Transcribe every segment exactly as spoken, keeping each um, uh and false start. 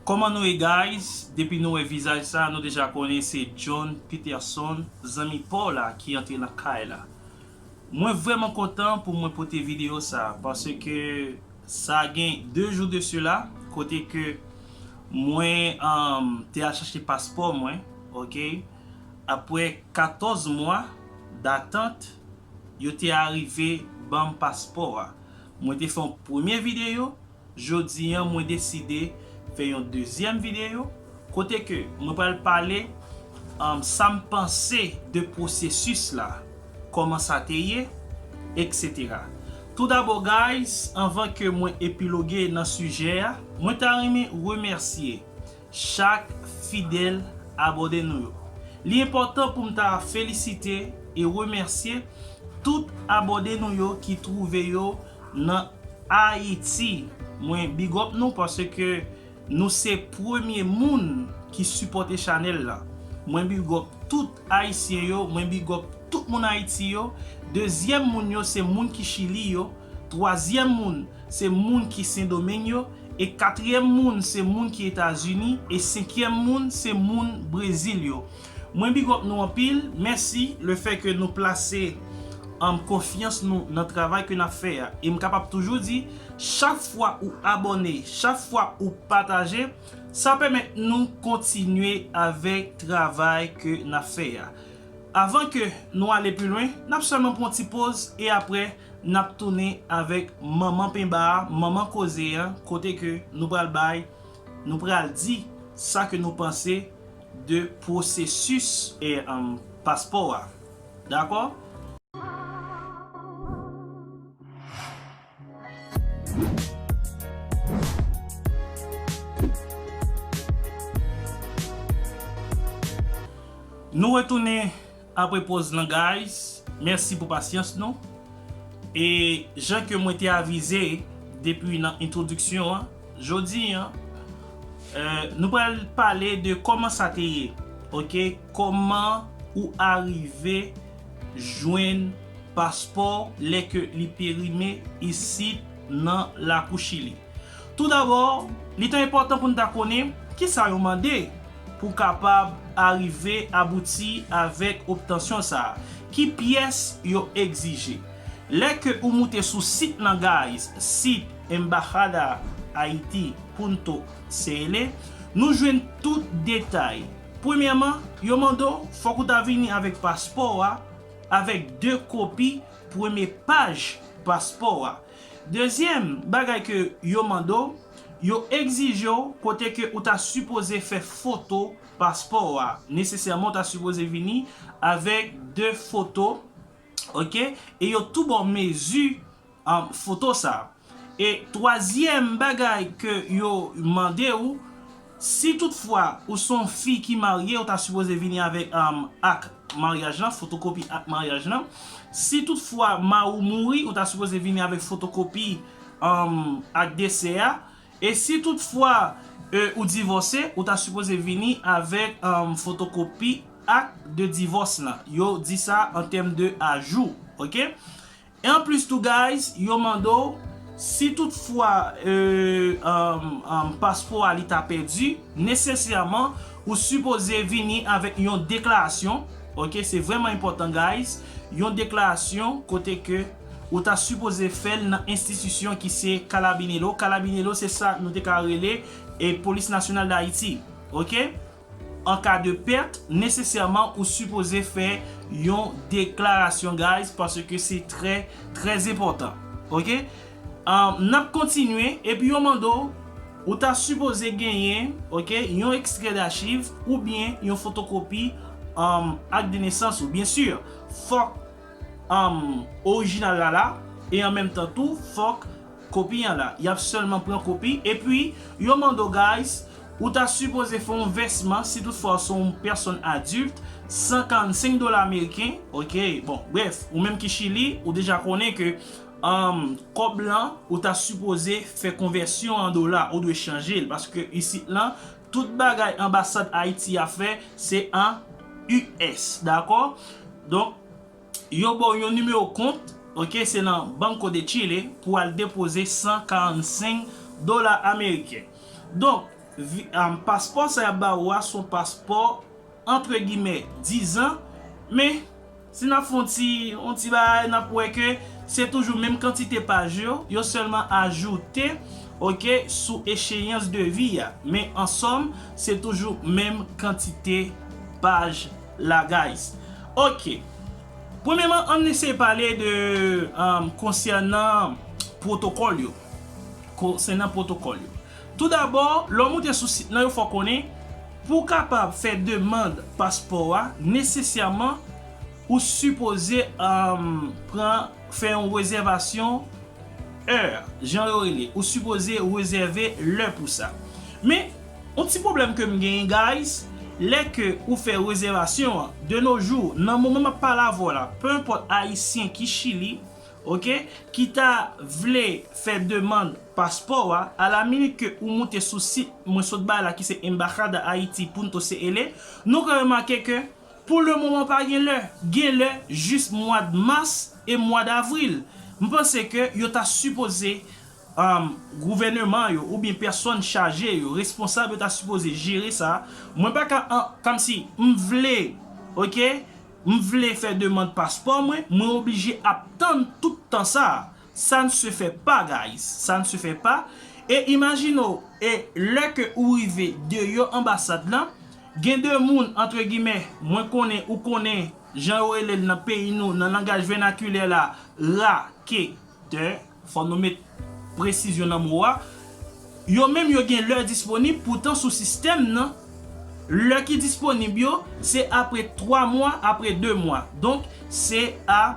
Kòman nou ye, guys? Depi nou wè vizaj sa, nou deja konnen se John Peterson, zanmi pa w la, ki antre nan kay la. Mwen vrèman kontan pou mwen pote videyo sa, paske sa gen de jou de sila, kote ke mwen, um, te al chache paspò mwen, ok? Apre katòz mwa datant, yo te arive ban m paspò a. Mwen te fè yon premye videyo, jodi an mwen deside fè yon dezyèm videyo, kote ke mwen pral pale, um, sa m panse de pwosesis la, kòman sa te ye, et cetera. Toudabò, guys, anvan ke mwen epiloge nan sijè a, mwen ta renmen remèsye chak fidèl abòne nou yo. Li enpòtan pou m ta felisite e remèsye tout abòne nou yo ki twouve yo nan Ayiti. Mwen big up nou paske nou se premye moun ki sipòte chanèl la. Mwen big up tout Ayisyen yo, mwen big up tout moun Ayiti yo. Dezyèm moun yo se moun ki Chili yo. Twazyèm moun se moun ki Sendomeng yo. E katriyèm moun se moun ki Etazini. E senkyèm moun se moun Brezil yo. Mwen big up nou anpil. Mèsi lefè ke nou plase, um, konfyans nou nan travay ke n ap fè a. E m kapab toujou di, chak fwa ou abòne, chak fwa ou pataje, sa pèmèt nou kontinye avèk travay ke n ap fè a. Avan ke nou ale pi lwen, n ap sèlman pran yon ti poz e apre n ap tounen avèk manman penba a, manman koze a, kote ke nou pral bay, nou pral di sa ke nou panse de pwosesis e, um, paspò a. Dakò? Nou retounen apre poz lan, guys. Mèsi pou pasyans nou. E jan ke mwen te avize depi nan entwodiksyon an, jodi an, eh, nou pral pale de kòman sa te ye. Ok? Kòman ou arive jwenn paspò lè ke li perime isit nan lakou Chili. Toudabò, li te enpòtan pou n ta konnen kisa yo mande pou kapab arive abouti avèk obtansyon sa a. Ki pyès yo egzije? Lè ke ou moute sou sit lan, guys, sit Embajada Haiti Punto C L, nou jwenn tout detay. Premyèman, yo mande w fòk ou ta vini avèk paspò a, avèk de kopi premye paj paspò a. Dezyèm bagay ke yo mande w, yo egzije w kote ke ou ta sipoze fè foto paspò a. Nesesèman, ou ta sipoze vini avèk de foto, ok? E yo tou ba w mezi, um, foto sa a. E twazyèm bagay ke yo mande w, si toutfwa ou se yon fi ki marye, ou ta sipoze vini avèk, um, ak maryaj lan, fotokopi ak maryaj lan. Si toutfwa mari w mouri, ou ta sipoze vini avèk fotokopi, um, ak desè a. E si toutfwa, e, ou divòse, ou ta sipoze vini avèk, um, fotokopi ak de divòs lan. Yo di sa an tèm de ajou, ok? E anplis tou, guys, yo mande w, si toutfwa, e, um, um, paspò a li ta pèdi, nesesèman, ou sipoze vini avèk yon deklarasyon, ok? Se vrèman enpòtan, guys. Yon deklarasyon kote ke ou ta sipoze fè l nan enstitisyon ki se Carabineiro. Carabineiro, se sa nou te ka rele, e, Polis Nasyonal d Ayiti, ok? An ka de pèt, nesesèman, ou sipoze fè yon deklarasyon, guys, paske se trè, trè enpòtan. Ok? Um, n ap kontinye, epi yo mande w, ou ta sipoze genyen, ok, yon ekstrè dachiv oubyen yon fotokopi, um, ak de nesans ou. Byen si, fòk, um, orijinal la la, e an menm tan tou, fòk kopi an la. Y ap sèlman pran kopi. Epi, yo mande w, guys, ou ta sipoze fè yon vèsman, si toutfwa w se yon pèsòn adilt, san karannsenk dola ameriken, ok? Bon, brèf, ou menm ki Chili, ou deja konnen ke, um, kòb lan, ou ta sipoze fè konvèsyon an dola, ou dwe chanje l, paske isit lan, tout bagay anbasad Ayiti a fè, se an U S, dakò? Donk, yo ba w yon nimewo kont, ok, se nan Banco de Chile pou al depoze san karannsenk dola ameriken. Donk, vi- um, paspò sa y ap ba ou a se yon paspò, antre gimè, dizan, men si n ap fè yon ti, yon ti bagay, n ap wè ke se toujou menm kantite paj yo, yo sèlman ajoute, oke, sou echeyans de vi a. Men an sòm, se toujou menm kantite paj la, guys. Oke. Premyèman, ann eseye pale de, um, konsènan pwotokòl yo. Konsènan pwotokòl yo. Toudabò, lè w moute sou sit lan, yo fè w konnen, pou w kapab fè demann paspò a, nesesèman, ou sipoze, um, pran, fè yon rezèvasyon è, jan yo rele, ou sipoze rezève lè pou sa. Men, yon ti pwoblèm ke m genyen, guys, lè ke ou fè rezèvasyon an, de nos jours, nan moman m ap pale avè w la, pe enpòt Ayisyen ki Chili, oke, ki ta vle fè demann paspò a, alaminit ke ou moute sou sit mwen sot bay la ki se embajada haiti punto cl, nou ka remake ke pou le moman pa gen lè, gen lè jis mwa d mas e mwa d avril. M panse ke yo ta sipoze, um, gouvèneman yo oubyen pèsòn chaje yo, responsab yo ta sipoze jere sa. Mwen pa ka, an, kòmsi m vle, oke, m vle fè demann paspò mwen, mwen oblije ap tann tout tan sa. Ça ne se fait pas, guys. Ça ne se fait pas. E imajine w, e lè ke ou rive deyò anbasad lan, gen de moun, antre gimè, mwen konnen, ou konnen, jan yo rele l nan peyi nou, nan langaj vènakilè la, raketè, fò nou met presizyon nan mo a, yo menm yo gen lè disponib, poutan sou sistèm nan, lè ki disponib yo, se apre twa mwa, apre de mwa. Donk, se a,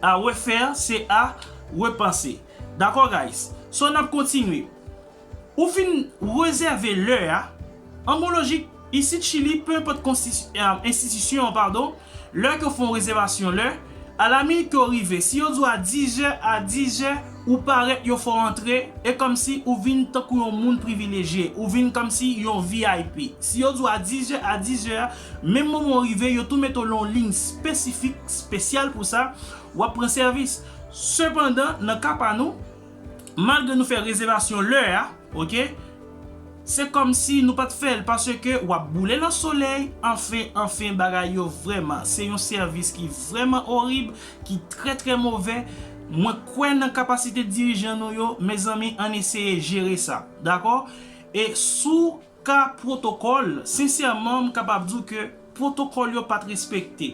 a refè, se a repanse. Dakò, guys? So, n ap kontinye. Ou fin rezève lè a, an bon lojik, isit Chili, pe enpòt konsti-, eh, enstitisyon an, padon, lè ke w fè yon rezèvasyon lè, alaminit ke w rive, si yo di w a dizè, a dizè, ou parèt, yo fè w antre, e kòmsi ou vin tankou yon moun privilejye, ou vin kòmsi yon V I P. Si yo di w a dizè, a dizè, menm moman w rive, yo tou mete w nan yon liy espesifik, espesyal pou sa, w ap pran sèvis. Sepandan, nan ka pa nou, malgre nou fè rezèvasyon lè a, oke, se kòmsi nou pa t fè l, paske w ap boule nan solèy, anfen, anfen, bagay yo vrèman, se yon sèvis ki vrèman orib, ki trè, trè movè. Mwen kwè nan kapasite dirijan nou yo, mezanmi, ann eseye jere sa, dakò? E sou ka pwotokòl, sensèman, m kapab di w ke pwotokòl yo pa t respekte.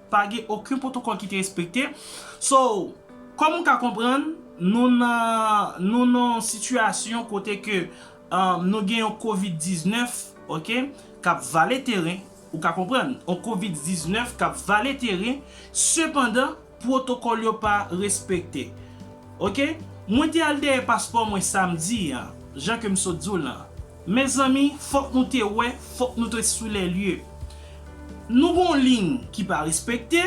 Pa gen okenn pwotokòl ki te respekte. So, kòm ou ka konprann, nou nan, nou nan yon sitiyasyon kote ke, um, nou gen yon kovid diznèf, oke, k ap vale teren, ou ka konprann, yon kovid diznèf k ap vale teren, sepandan, pwotokòl yo pa respekte. Oke? Mwen te al dèyè paspò mwen samdi a, jan ke m sot di w lan. Mezanmi, fòk nou te wè, fòk nou te sou lè lye. Nou gon liy ki pa respekte,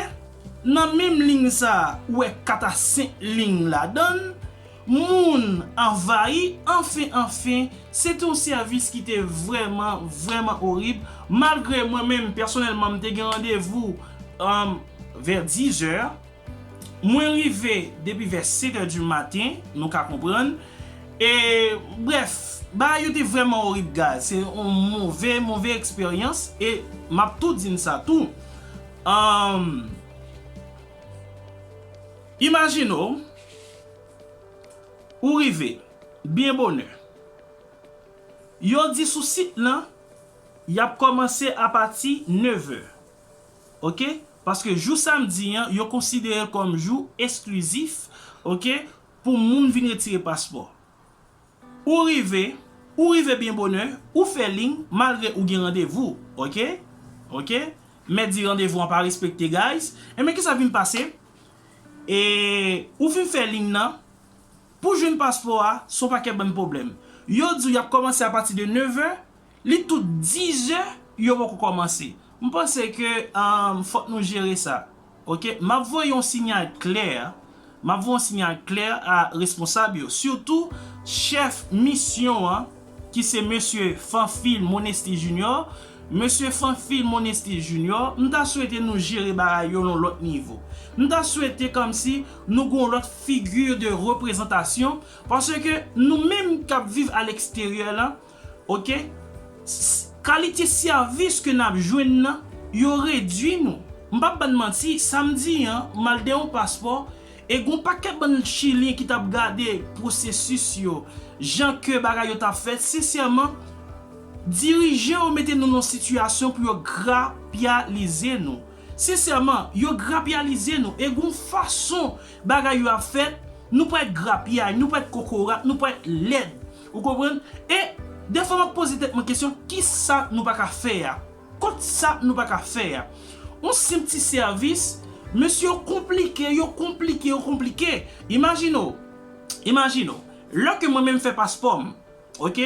nan menm liy sa a, ou wè kat a senk liy ladan l, moun anvayi, anfen, anfen, se te yon sèvis ki te vrèman, vrèman orib, malgre mwen menm, pèsonèlman, m te gen randevou, um, vè dizè, mwen rive depi vè sèt è di maten, nou ka konprann. E, brèf, bagay yo te vrèman orib, guys. Se yon move, move eksperyans. E m ap tou di n sa tou. Ahn, imajine w, ou rive byen bonè. Yo di sou sit lan, y ap kòmanse apati nevè. Oke? Paske jou samdi an, yo konsidere l kòm jou esklizif, oke, pou moun vin retire paspò. Ou rive, ou rive byen bonè, ou fè liy, malgre ou gen randevou, oke? Oke? Mèt di randevou an pa respekte, guys. Enben, kisa vin pase? E ou fin fè liy nan, pou jwenn paspò a, se yon pakèt bann pwoblèm. Yo di w y ap kòmanse apati de nevè, li tout dizè, yo poko kòmanse. M panse ke, um, fòk nou jere sa. Oke? M ap voye yon siyal klè, m ap voye yon siyal klè a responsab yo, sitou chèf misyon an, ki se mesye Fanfil Monesti Junior. Mesye Fanfil Monesti Junior, m ta swete nou jere bagay yo yon lòt nivo. M ta swete kòmsi nou gon lòt figi de reprezantasyon, paske nou menm k ap viv aleksteryè la, Ok? S- Kalite sèvis ke n ap jwenn nan, yo redui nou. M p ap bann manti, samdi an, m al dèyè yon paspò, e gon pakèt bann Chilyen ki t ap gade pwosesis yo, jan ke bagay yo t ap fèt, sensèman, dirijan yo mete nou nan sitiyasyon pou yo grapyalize nou. Sensèman, yo grapyalize nou, e gon fason bagay yo ap fèt, nou parèt grapyay, nou parèt kokorat, nou parèt lèd. Ou konprann? E dèfwa m ap poze tèt mwen kesyon, kisa nou pa ka fè a? Kot sa nou pa ka fè a? Yon senp ti sèvis, mesye yo konplike, yo konplike, yo konplike. Imajine w, imajine w, lè ke mwen menm fè paspò m, ok,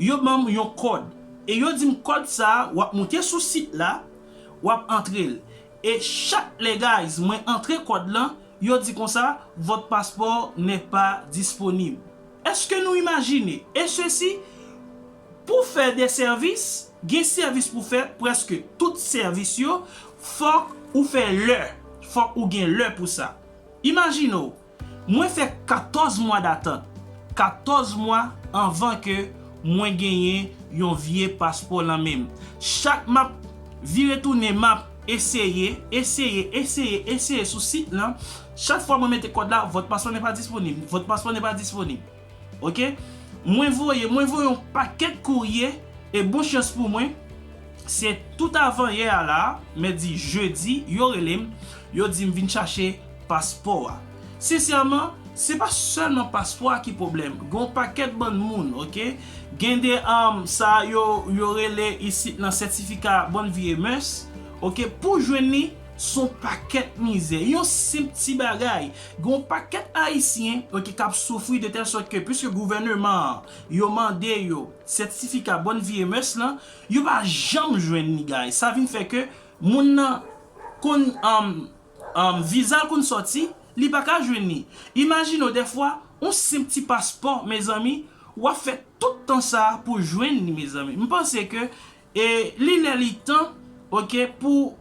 yo ban m yon kòd. E yo di m kòd sa a, w ap moute sou sit la, w ap antre l. E chak lè, guys, mwen antre kòd lan, yo di konsa, votre passeport n'est pas disponible. Èske nou imajine? E sesi, pou fè de sèvis, gen sèvis pou fè, prèske tout sèvis yo, fòk ou fè lè, fòk ou gen lè pou sa. Imajine w, mwen fè katòz mwa datant, katòz mwa anvan ke mwen genyen yon vye paspò nan men m. Chak m ap vire tounen, m ap eseye, eseye, eseye, eseye sou sit lan. Chak fwa mwen mete kòd la, votre passeport n'est pas disponible, votre passeport n'est pas disponible. Ok? Mwen voye, mwen voye yon pakèt kourye, e bon chans pou mwen, se tout avan yè a la, mèdi, jedi, yo rele m, yo di m vin chache paspò a. Sensèman, se pa sèlman paspò a ki pwoblèm. Gen yon pakèt bann moun, ok? Gen de, um, sa yo, yo rele isit nan sètifika bonne vie et mœurs, ok? Pou jwenn li, se yon pakèt mizè. Yon senp ti bagay. Gen yon pakèt Ayisyen, ok, k ap soufri de tèl sòt ke, piske gouvèneman an, yo mande yo sètifika bonne vie et mœurs lan, yo pa janm jwenn li, guys. Sa vin fè ke moun nan konn, um, um, viza l konn sòti, li pa ka jwenn li. Imajine w, dèfwa, yon senp ti paspò, mezanmi, w ap fè tout tan sa a pou jwenn li, mezanmi. M panse ke, e, li lè li tan, ok, pou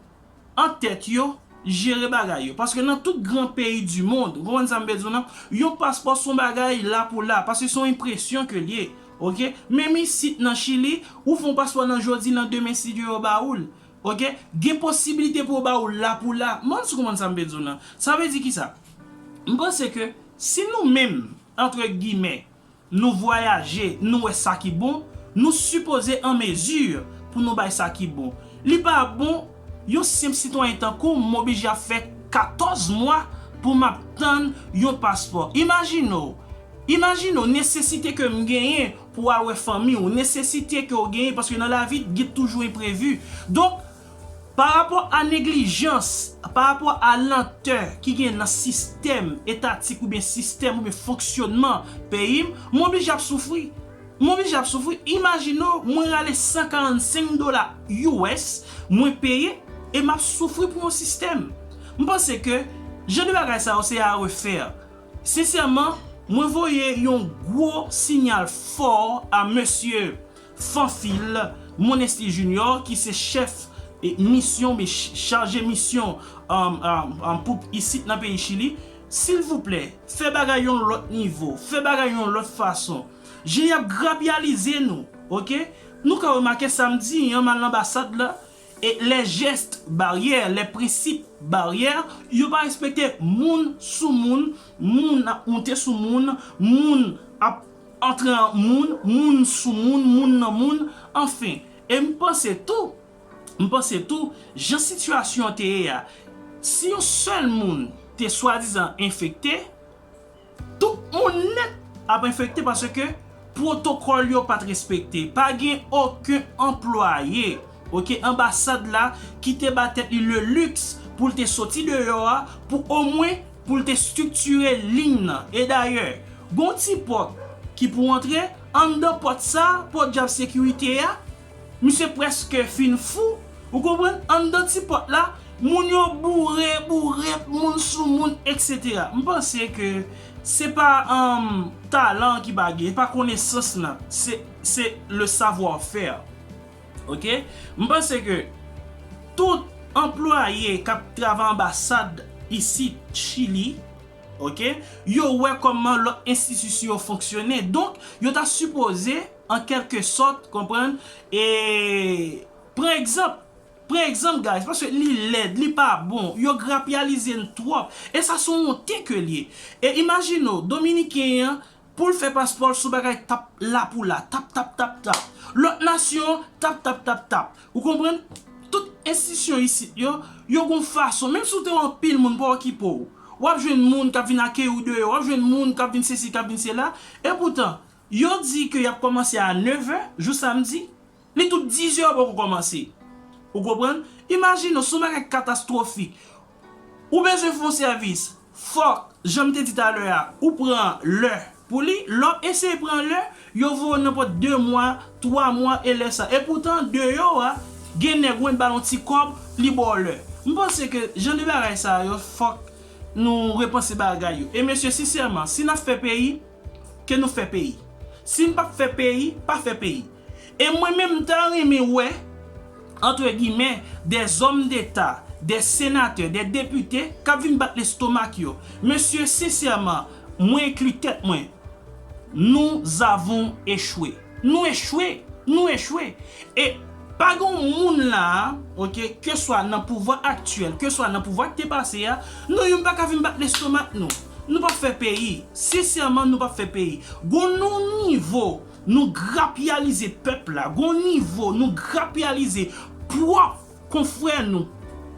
antèt yo jere bagay yo. Paske nan tout gran peyi di mond, ou konprann sa m vle di w nan, yon paspò se yon bagay la pou la, paske se yon enpresyon ke l ye. Ok? Menm isit nan Chili, ou fè yon paspò nan jodi, nan demen, si Dye yo ba ou l. Ok? Gen posibilite pou yo ba ou l la pou la. M pa si w konprann sa m vle di w nan. Sa vle di kisa? M panse ke si nou menm, antre gimè, nou vwayaje, nou wè sa ki bon, nou sipoze an mezi pou nou bay sa ki bon. Li pa bon, yon senp sitwayen tankou m, m oblije ap fè katòz mwa pou m ap tann yon paspò. Imajine w, imajine w nesesite ke m genyen pou w al wè fanmi w, nesesite ke w genyen, paske nan lavi, gen toujou enprevi. Donk, pa rapò a neglijans, pa rapò a lantè ki gen nan sistèm etatik oubyen sistèm oubyen fonksyònman peyi m, m oblije ap soufri. M oblije ap soufri. Imajine w, mwen rale san karannsenk dola U S, mwen peye, e m ap soufri pou yon sistèm. M panse ke jan de bagay sa yo se a refè. Sensèman, mwen voye yon gwo siyal fò a mesye Fanfil Monesti Junior, ki se chèf, e, misyon, men ch- chaje misyon, um, um, um, pou isit nan peyi Chili. Silvouplè, fè bagay yon lòt nivo, fè bagay yon lòt fason. Jan y ap grapyalize nou, ok? Nou ka remake samdi an, m al nan anbasad la, e les gestes barrières, les principes barrières, yo pa respekte moun sou moun, moun ap moute sou moun, moun ap antre an moun, moun sou moun, moun nan moun, anfen. E m panse tou, m panse tou, jan sitiyasyon an te ye a, si yon sèl moun te swadizan enfekte, tout moun nèt ap enfekte paske pwotokòl yo pa t respekte. Pa gen okenn anplwaye, ok, anbasad la ki te ba tèt li le luxe pou l te soti deyò a, pou omwen pou l te estriktire liy nan. E dayè, gon ti pòt ki pou antre, anndan pòt sa, pòt djab sekirite a, misye prèske fin fou, ou konprann? Anndan ti pòt la, moun yo boure, boure, moun sou moun, etsetera. M panse ke se pa, um, talan ki pa gen, pa konesans lan, se, se le savoir-faire. Ok? M panse ke tout anplwaye k ap travay anbasad isit Chili, ok, yo wè kòman lòt enstitisyon yo fonksyone. Donk, yo ta sipoze an kèlke sòt, konprann, e pran egzanp, pran egzanp, guys, paske li lèd, li pa bon, yo grapyalize n twòp, e sa se yon wonte ke l ye. E imajine w, Dominiken an, pou l fè paspò l, se yon bagay tap la pou la, tap, tap, tap, tap. Lòt nasyon, tap, tap, tap, tap. Ou konprann? Tout enstitisyon isit yo, yo gon fason, menm si w te wè anpil moun pa okipe w, w ap jwenn moun k ap vin akeyi w deyò, w ap jwenn moun k ap vin sesi, k ap vin sela, e poutan, yo di ke y ap kòmanse a nevè, jou samdi, li tout dizè yo poko kòmanse. Ou konprann? Imajine w, se yon bagay katastwofik. Ou bezwen fè yon sèvis, fòk, jan m te di talè a, ou pran lè pou li. Lè w eseye pran lè, yo voye w nenpòt de mwa, twa mwa, e lè sa. E poutan, deyò a, gen nèg ou ba l yon ti kòb, li ba w lè. M panse ke jan de bagay sa yo, fòk nou repanse bagay yo. E mesye, sensèman, si n ap fè peyi, ke nou fè peyi. Si n p ap fè peyi, pa fè peyi. E mwen menm, m ta renmen wè, entre guillemets, des hommes d'État, des sénateurs, des députés k ap vin bat lestomak yo. Mesye, sensèman, mwen enkli tèt mwen, nous avons échoué. Nou echwe, nou echwe. E pa gen yon moun la, oke, keswa nan pouvwa aktyèl, keswa nan pouvwa ki te pase a, nou youn pa ka vin bat lestomak nou. Nou p ap fè peyi. Sensèman, nou p ap fè peyi. Gon yon nivo nou grapyalize pèp la, gon nivo nou grapyalize pwòp konfrè nou,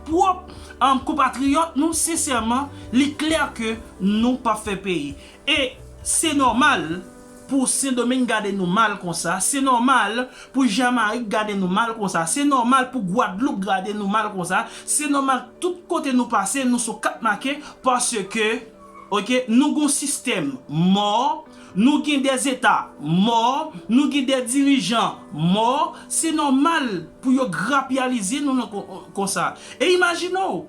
pwòp, um, konpatriyòt nou, sensèman, li klè ke nou p ap fè peyi. E se nòmal pou Sendomeng gade nou mal konsa, se nòmal pou Jamayik gade nou mal konsa, se nòmal pou Gwadloup gade nou mal konsa, se nòmal tout kote nou pase, nou sou kat make, paske, oke, nou gon sistèm mò, nou gen dèzeta mò, nou gen dè dirijan mò, se nòmal pou yo grapyalize nou nan kon-, konsa. E imajine w,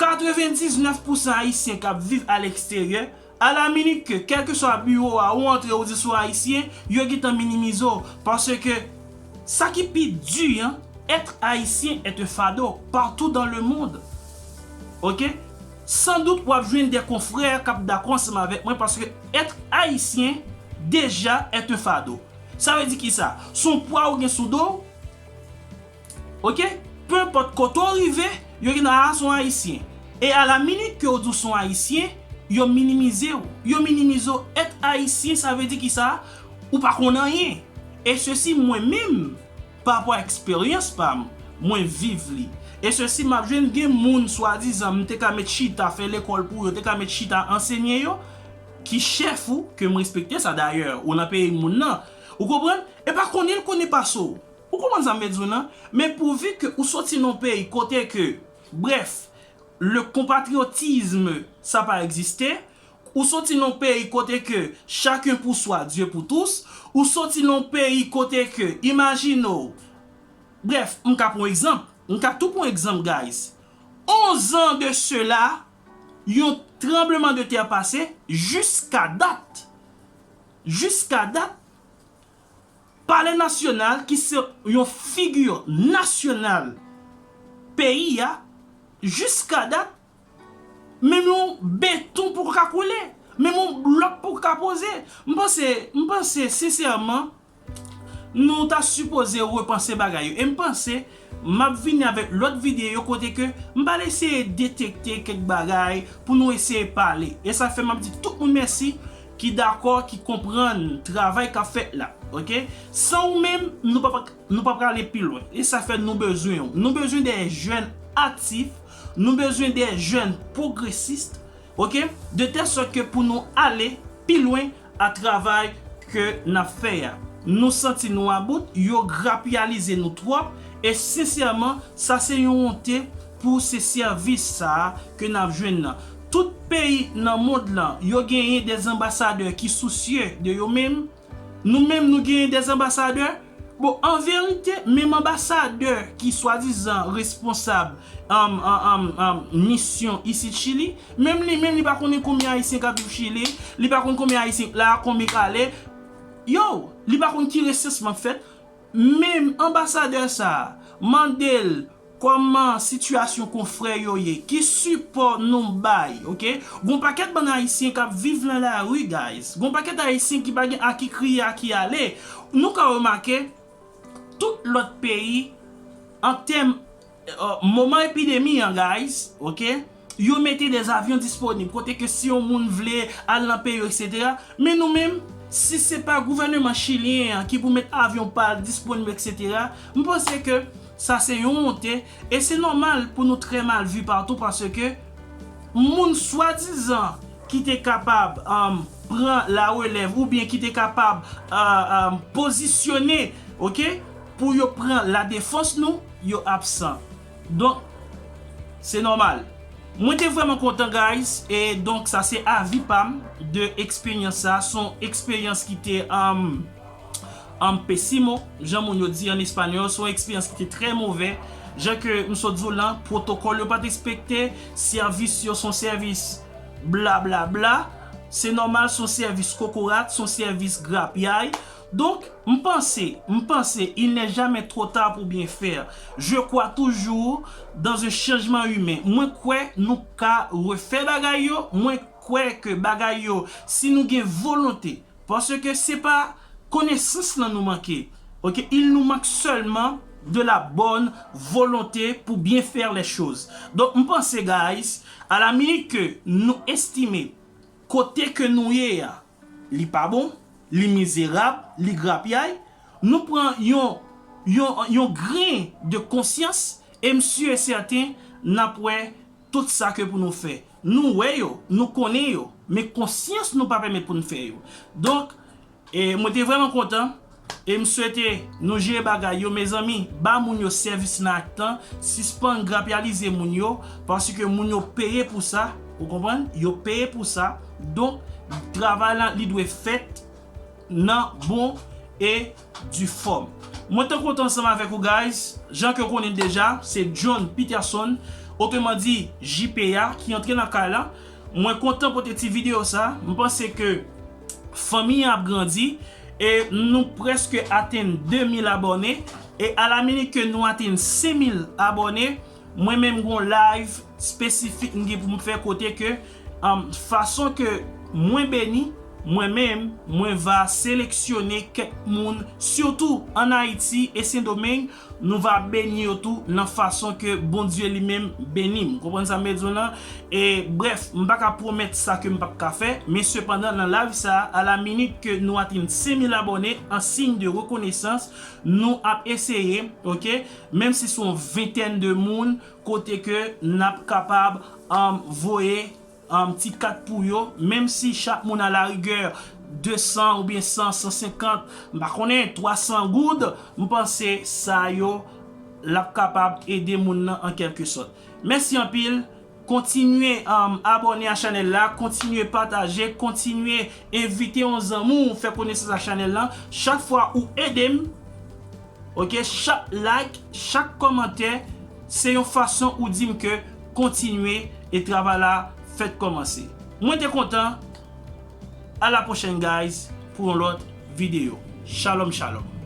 katrevendiznèf pousan Ayisyen k ap viv aleksteryè, alaminit ke, kèlkeswa biwo a ou antre ou di sou Ayisyen, yo gentan minimize w, paske sa ki pi di an, être haïtien est un fardeau partout dans le monde. Oke? San dout, w ap jwenn de konfrè k ap dakò ansanm avèk mwen, paske être haïtien déjà est un fardeau. Sa vle di kisa? Se yon pwa ou gen sou do w. Oke? Pe enpòt kote w rive, yo gen nan a se yon Ayisyen. E alaminit ke w di w se yon Ayisyen, yo minimize w. Yo minimize w. Être haïtien, sa vle di kisa? Ou pa konn anyen. E sesi, mwen menm, pa rapò a eksperyans pa m, mwen viv li. E sesi, m ap jwenn gen moun, swadizan, m te ka met chita, fè lekòl pou yo, te ka met chita ansenye yo, ki chèf ou, ke m respekte sa dayè, ou nan peyi moun nan. Ou konprann? E pa konnen l konnen pase w. Ou konprann sa m vle di w nan? Men pouvi ke ou soti nan yon peyi kote ke, brèf, le konpatriyotism sa pa egziste, ou soti nan yon peyi kote ke chacun pour soi, Dieu pour tous, ou soti nan yon peyi kote ke, imajine w, brèf, m ka pran yon egzanp, m ka tou pran yon egzanp, guys. Onz an de sela, yon tranbleman de tè pase, jiska dat, jiska dat, Palè Nasyonal, ki se yon figi nasyonal peyi a, jiska dat, menm yon beton poko ka koule, menm yon blòk poko ka poze. M panse, m panse sensèman, nou ta sipoze repanse bagay yo. E m panse, m ap vini avèk lòt videyo kote ke m pral eseye detekte kèk bagay pou nou eseye pale. E sa fè m ap di tout moun mèsi ki dakò, ki konprann travay k ap fèt la. Oke? San ou menm, nou p ap, nou p ap prale pi lwen. E sa fè nou bezwen w. Nou bezwen de jèn aktif, nou bezwen de jèn pwogresis, oke? De tèl sòt ke pou nou ale pi lwen a travay ke n ap fè a. Nou santi nou about, yo grapyalize nou twòp, e sensèman, sa se yon wonte pou se sèvis sa a ke n ap jwenn nan. Tout peyi nan mond lan, yo genyen de anbasadè ki sousye de yo menm. Nou menm, nou genyen de anbasadè. Bon, an verite, menm anbasadè ki swadizan responsab, um, um, um, um, misyon isit Chili, menm li menm, li pa konnen konbyen Ayisyen k ap viv Chili, li pa konn konbyen Ayisyen k la, konbyen k ale. Yo, li pa konn ki resansman k fèt. Menm anbasadè sa a, mande l Kòman sitiyasyon konfrè yo ye? Ki sipò nou bay, oke? Gon pakèt bann Ayisyen k ap viv nan lari, guys. Gon pakèt Ayisyen ki pa gen a ki kriye, a ki ale. Nou ka remake, tout lòt peyi, an tèm, euh, moman epidemi an, guys, oke? Yo mete de avyon disponib, kote ke si yon moun vle al nan peyi yo, etsetera. Men nou menm, si se pa gouvèneman chilyen an ki pou met avyon pa l disponib, etsetera, m panse ke sa se yon wonte, e se nòmal pou nou trè mal vi patou, paske moun swadizan ki te kapab, um, pran la relèv oubyen ki te kapab, uh, um, pozisyone, oke, pou yo pran la defans nou, yo absan. Donk, se nòmal. Mwen te vrèman kontan, guys, e donk sa se avi pa m de eksperyans sa. Se yon eksperyans ki te, um, um, pésimo, jan moun yo di an espanyòl, se yon eksperyans ki te trè movè. Jan ke m sot di w lan, pwotokòl yo pa t respekte, sèvis yo se yon sèvis blablabla. Se nòmal, se yon sèvis kokorat, se yon sèvis grapyay. Donk, m panse, m panse, il n'est jamais trop tard pour bien faire. Je crois toujours dans un changement humain. Mwen kwè nou ka refè bagay yo, mwen kwè ke bagay yo, si nou gen volonte, paske se pa konesans lan nou manke, oke? Il nous manque seulement de la bonne volonté pour bien faire les choses. Donk, m panse, guys, a la minit ke nou estime kote ke nou ye a, li pa bon, li mizerab, li grapyay, nou pran yon, yon, yon gren de konsyans, e m si e sèten n ap wè tout sa ke pou nou fè. Nou wè yo, nou konnen yo, men konsyans nou pa pèmèt pou n fè yo. Donk, e mwen te vrèman kontan, e m swete nou jere bagay yo, mezanmi, ba moun yo sèvis nan ak tan, sispann grapyalize moun yo, paske moun yo peye pou sa, ou konprann? Yo peye pou sa. Donk, travay la, li dwe fèt nan bon e due forme. Mwen te kontan ansanm avèk ou, guys. Jan ke w konnen deja, se John Peterson, otreman di J P A, ki antre nan kay la. Mwen kontan pote ti videyo sa. M panse ke fanmi an ap grandi e nou prèske atenn de mil abòne. E a la minit ke nou atenn senk mil abòne, mwen menm gon live espesifik m gen pou m fè kote ke, um, fason ke mwen beni, mwen menm, mwen va seleksyone kèk moun, sitou ann Ayiti e Sendomeng, nou va beni yo tou nan fason ke Bondye li menm beni m. Konprann sa m vle di w lan? E brèf, m pa ka pwomèt sa ke m p ap ka fè, men sepandan, nan live sa a, a la minit ke nou atenn senk mil abòne, an siy de rekonesans, nou ap eseye, oke, menm si se yon ventèn de moun, kote ke n ap kapab, um, voye, um, ti kat pou yo, menm si chak moun a la rigè de san oubyen san, san senkant, m pa konnen, twa san goud, m panse sa yo, l ap kapab ede moun nan an kèlke sòt. Mèsi anpil. Kontinye, um, abòne a chanèl la, kontinye pataje, kontinye envite yon zanmi w fè konesans ak chanèl la. Chak fwa ou ede m, oke, chak like, chak kòmantè, se yon fason ou di m ke kontinye e travay la fèk kòmanse. Mwen te kontan. A la pwochèn, guys, pou yon lòt videyo. Shalom, shalom.